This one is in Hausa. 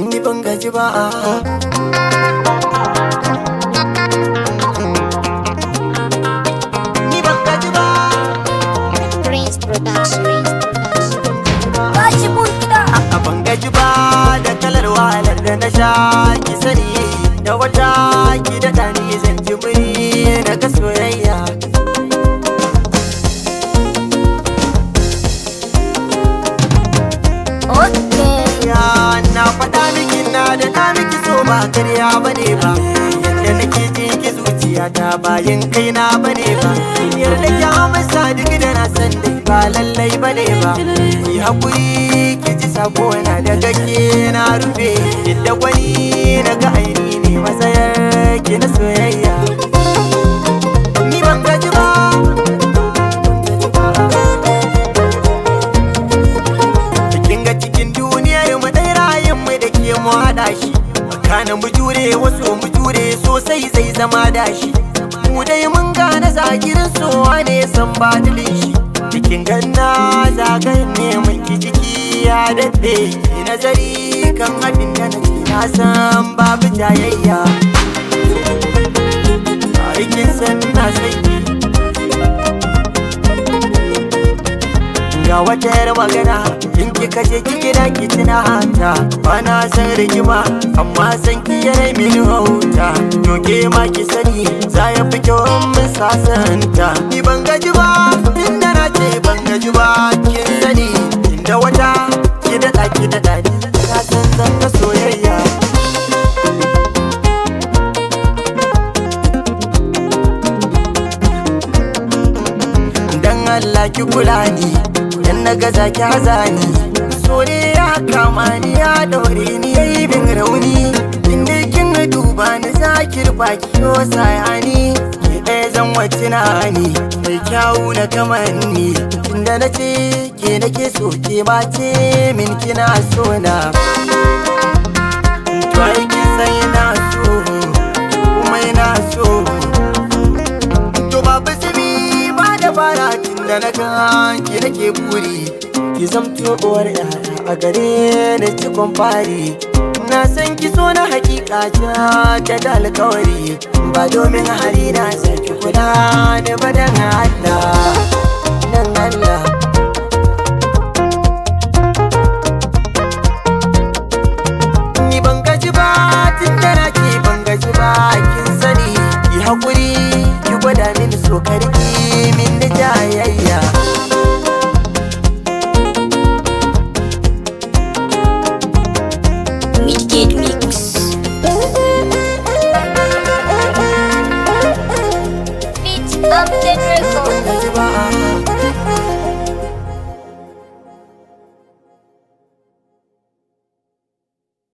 Ni ban gaji ba. Ni ban gaji ba. Prince Production. Tashi mun kiɗa. A ban gaji ba da kalar wahalar da na sha, ki sani da wata ki daɗa ni zan ji muri na ga soyayya. Okay. Ya na faɗa miki na da na miki so ba karya bane ba. Yadda nake ji ki zuciya ta bayan kai na bane ba. Yarda ki amsa duk da na san dai ba lallai bane ba. Ki hakuri ki ji sako na daga ke na rufe. Yadda gwani na ga aini ne matsayar ki na soyayya. Ni ban gaji ba. Kin ga cikin duniyar mu dai rayin mu da ke mu hada shi. Kana mu jure wasu mu jure sosai zai zama dashi. Mu dai mun gane zagirin sowa ne san badilin shi. Cikin ganna zagayen neman ki jiki ya daɗe. Ki nazari kan abin da na ce na san babu jayayya. Aikin san na san ki. Ga wata yar magana in kika je ki gida ki tuna ta. Ba na san rigima amma san ki yana mini hauta. To ke ma ki sani za ya fi kyau in mun sasanta. Ni ban gaji ba tunda na ce ban gaji ba, kin sani inda wata ki daɗa ki daɗa ni na san zan ga soyayya. Dan Allah ki kula ni, dan na gaza ki haza ni. So ne ya kama ni ya daure ni yayi bin rauni. Inda kin duba ni za ki rufa ki yo sayani. Ki ɗaya zan wace na ni mai kyawu na kamanni. Tunda na ce ke nake so ke ma ce min kina so na. To ai kin san ina so kuma ina so. To babu simi ba da fara tunda na kan ki nake buri. Ki zamto uwar yara a gare ni cikon fari. Na san ki so na hakika ta da alkawari. Ba domin hali na saki kula ni ba dan Allah, dan Allah. Ni ban gaji ba tunda na ce ban gaji ba, kin sani. Ki hakuri ki gwada mini so karki min da jayayya. Midgate Mix. Beat Upton Record. Gaji ba.